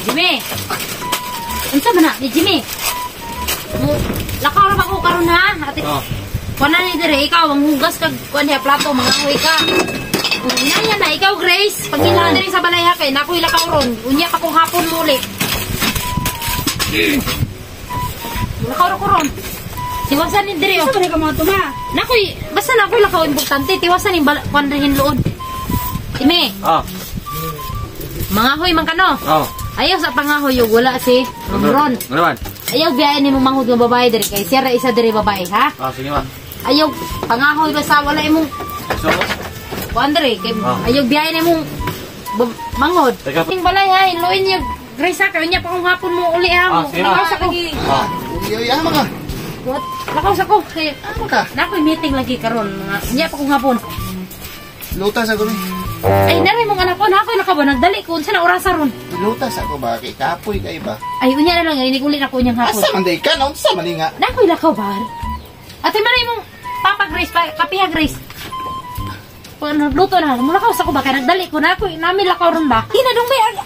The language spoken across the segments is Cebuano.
Jimmy. Unsa man na ni Jimmy? Mo lakaw ra ba ko karon ha? Ate. Oh. Kuan ni dire ikaw ang hugas kag kuan diha plato mangahoy ka. Unya na ikaw Grace, pagila diri sa balay ha kay nakoy lakaw ron. Unya pa kong hapon muli. Lakaw ra ko ron. Tiwasan ni dire. Unsa man ka mga tuma? Nakoy basta nakoy lakaw importante tiwasan ni kuan rin luod. Jimmy. Oh. Mangahoy man kano. Oh. Ayaw sa pangahoy yung wala si Ron. Ano man? Ayaw biyain ni mo manghud nga babae diri kay siya ra isa diri babae ha. Ah, sige ma. Ayaw pangahoy basta wala imong So, kuan diri kay Ah. ayaw biyain imong manghud. Teka. Ning balay ha, hinluin niyo Grace ha, kay unya pa kung hapon mo uli ha. Ah, sige ma. Lakaw sa ko. Ah. Uy, ama ka. What? Lakaw sa ko kay Ama ka. nakoy meeting lagi karon mga unya pa kung hapon. Lutas ako ni. Ay nari mong anak ko nakoy lakaw nagdali ko unsa na orasa ron. Lutas ako ba kay kapoy kay ba? Ay unya na lang inig uli na ko unyang hapon. Asa man day ka na unsa man nga? Nakoy lakaw ba? Ate manay mong Papa Grace, kapiha Grace. Pag nagluto na, mulakaw sa ko ba? Kaya nagdali ko na ako, namin lakaw ron ba? Hinadong ba?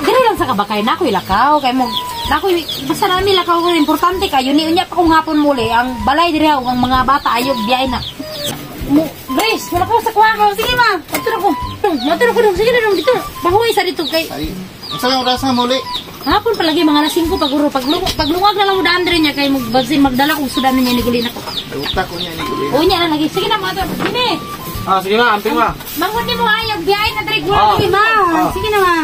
Diri lang sa kabakay, nakoy lakaw. Kaya mo, nakoy, basta namin lakaw ko, importante kayo. Ni unya pa kung hapon muli, ang balay diri ang mga bata ayog biyahe na. Mo, Grace, mulakaw sa kuha ko. Sige ma, maturo ko. Maturo ko dong, sige na dong dito. Bahuy sa dito kay. Ay, unsa nga oras na muli? Hapon palagi mga alas 5 paguro paglungag na lang mo daan diri niya kay magbasin magdala kog sudan niya ni guli nako. Luta ko niya ni guli. Unya na lagi. Sige na mga to. Jimmy. Ah, sige ma, amping ma. Manghud nimo ayaw biyahe na diri Ah. guli ma. Ah. Sige na ma.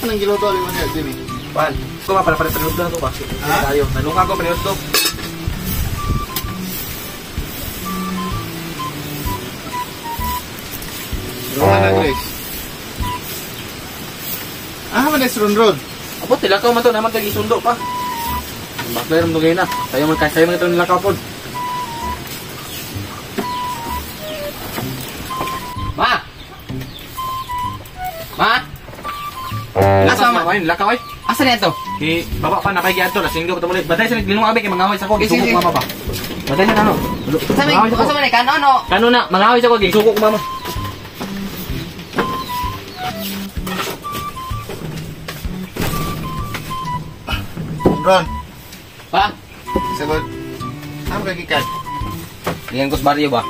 Anong giluto ali mo niya, Jimmy? Pan. Ko ma para para panudlo na to ba? Ha? Tayo. Nalungag ko panudlo. Lunga na Grace. Ah, man is ron ron. Apo tilakaw man to naman kay isundo pa. Bakler mo na. Sayo man kay sayo man ito nilakaw pod. Ma. Ma. Asa ma? Ay, nilakaw ay. Asa na ito? Ki baba pa na kay giadto lasing ko muli. Baday sa naglinung abi kay mangahoy sa ko. Sige, Gisuko sige. ko mama pa. Baday sa kano. Sa may, asa man kano no? Kano na mangahoy sa ko gisuko ko mama. Ron. Pa? Sagot. Amo ka gikan? Diyan ko sa baryo ba?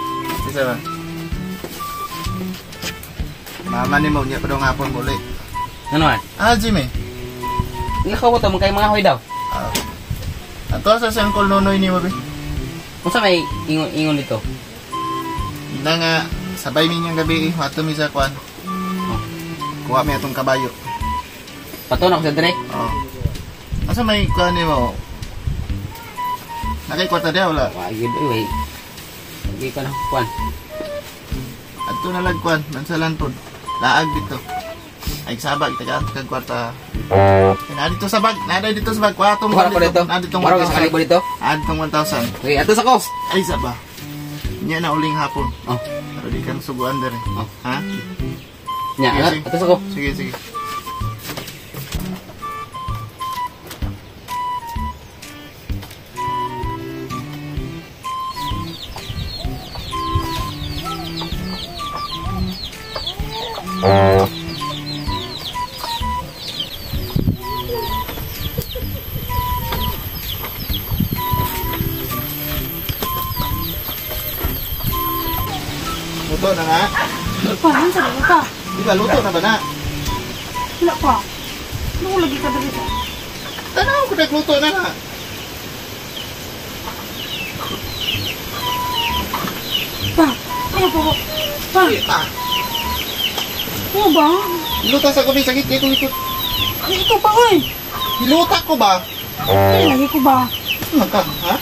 Isa ba? Mama ni mo niya pa daw hapon muli. Ano man? Ah, Jimmy. Nilakaw ko to man kay mga hoy daw. Ah. Ato sa si Uncle Nonoy ni mo be. Unsa may ingon dito? Ina nga sabay mi niyang gabi wato mi sa kwan. Oh. Kuha mi atong kabayo. Pato na ko sa dire. Oh. Asa may kwan nimo? Nakay kwarta diha wala? Wa gyud oy. Di ka na kwan. Adto na lag kwan, mansalan pod. Laag dito. Ay sabag taga kag kwarta. Na dito sa bag, na dito sa bag. Kuha atong Kuha ko dito. Na ditong Maro sa 1,000. kalibo dito. Ah, ditong 1,000. Okay, ato sa ko. Ay saba. Nya na uling hapon. Oh. Pero di kang suguan dere. Oh. Ha? Nya, Sige, sige. ato sa ko. Sige, sige. Luto na nga. Pa, unsa na ka? Di ba luto na ba na? Wala pa. Ano lagi ka diri? Tanaw ko nagluto na nga. Pa, ano po? Pa, Pa. ano ba? Hiluta sa kubi, sakit kay kulikot. Ay, ikaw pa, oy. Hiluta ko ba? Ay, lagi ko ba? Ano ka, ha?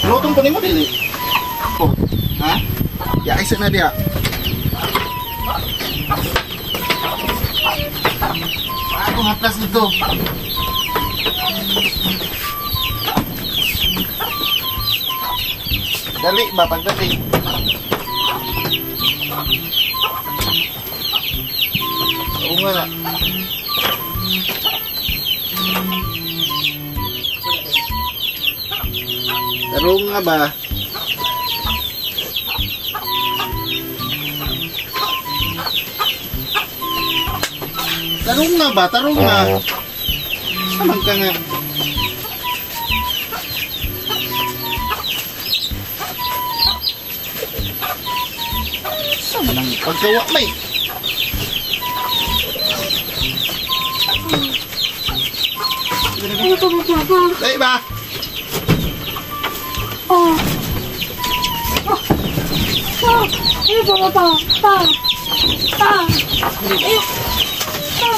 Lutong pa nimo dili. Oh, ha? Ya isa na diya. Ako nga plus dito. Dali ba pagdating? Oo nga na. Tarong nga ba? Tarong nga ba? Tarong nga. Samang ka nga. Sama nang pagkawa may. Ano pa ba pa? Dai ba? Oh. Oh. Oh. Ano pa ba pa? Pa. Pa. Ayo. Pa.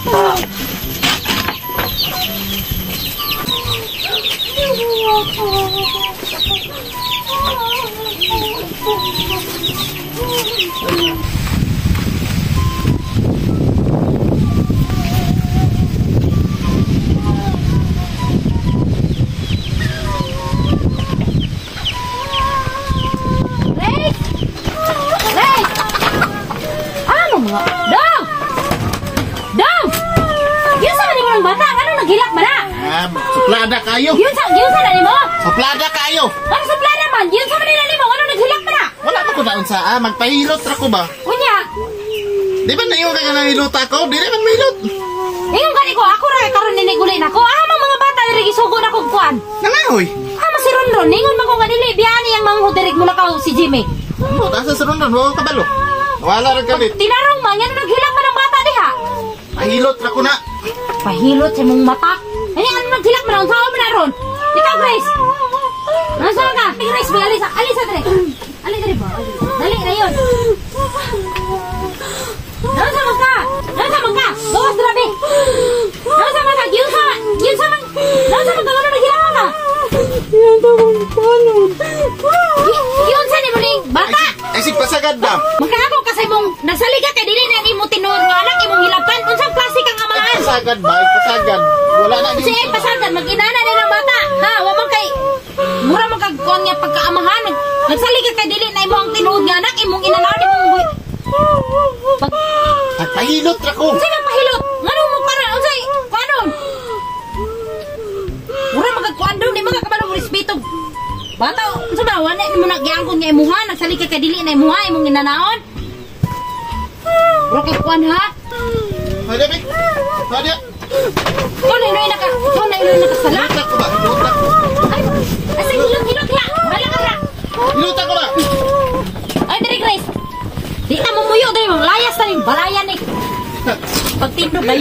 Pa. Grace! Grace! Ano mga? Dong! Dong! Yun sa nimo ng bata, ano naghilak ba na? Ah, suplada kayo. Yun sa na nimo? Suplada kayo. Ano suplada man? Yun sa manila nimo, ano naghilak ba na? Wala pa ko naon sa ah, magpahilot ra ko ba? Unya, Di ba naiwan ka nga nangilot ako? Di man mahilot. ingon gani ko, ako ra karon ninigulin ako. Ah, mga bata diri gisugo na kog kuan. Nangahoy. Ah, si Ronron, ningon man ko nga dili biyani ang manghod diri mo lakaw si Jimmy. Ano, asa sa Ronron, wala ka kabalo. Wala ra galit. Tinarong man, yan naghilak man ang bata diha. Pahilot ra ko na. Pahilot sa imong mata. Ay, ano naghilak man ang sao man na ron? Ikaw, Grace. Nasa ka? Grace, may alisa. Alisa diri. Alisa diri ba? Dali na yun. Nasa man ka? Nasa man ka? Gawas grabe. Nasa man ka? Yun sa yun sa man. Nasa man ka? Ano naghilak ka? Yun sa ni mo ning bata. Ay, sig pasagad ba? Magkaako kasi mong nagsaliga kay dili na nimo tinuod nga anak imong hilapan. Unsang klase kang Ay, amahan? pasagad ba? Ay, pasagad. Wala na Kasi ay pasagad mag-inana na ng bata. Ha, wa man kay mura man kag kuan nga pagkaamahan. Nagsaliga kay dili na imo ang tinuod nga anak imong inanaon imong pag Pahilot ra ko. unsay man pahilot? Ngano mo para unsay kuanon? Mura man kag kuan daw di man ka kabalo mo respeto. Bata, unsa ba wala nimo nagyangkon nga imuha nagsalig ka kay dili na imuha imong inanaon. Mura kag kuan ha? Pwede, Bik. Pwede. Ikaw na inuy naka, ikaw na inuy nakasala. Hiluta ko ba? Hiluta ko. Ay, asa hilot hilot ha. Wala ka ra. Hiluta ko ba? Ay, diri Grace. Di na mumuyo diri mo layas ta ning balayan ni. Pagtindog dayon.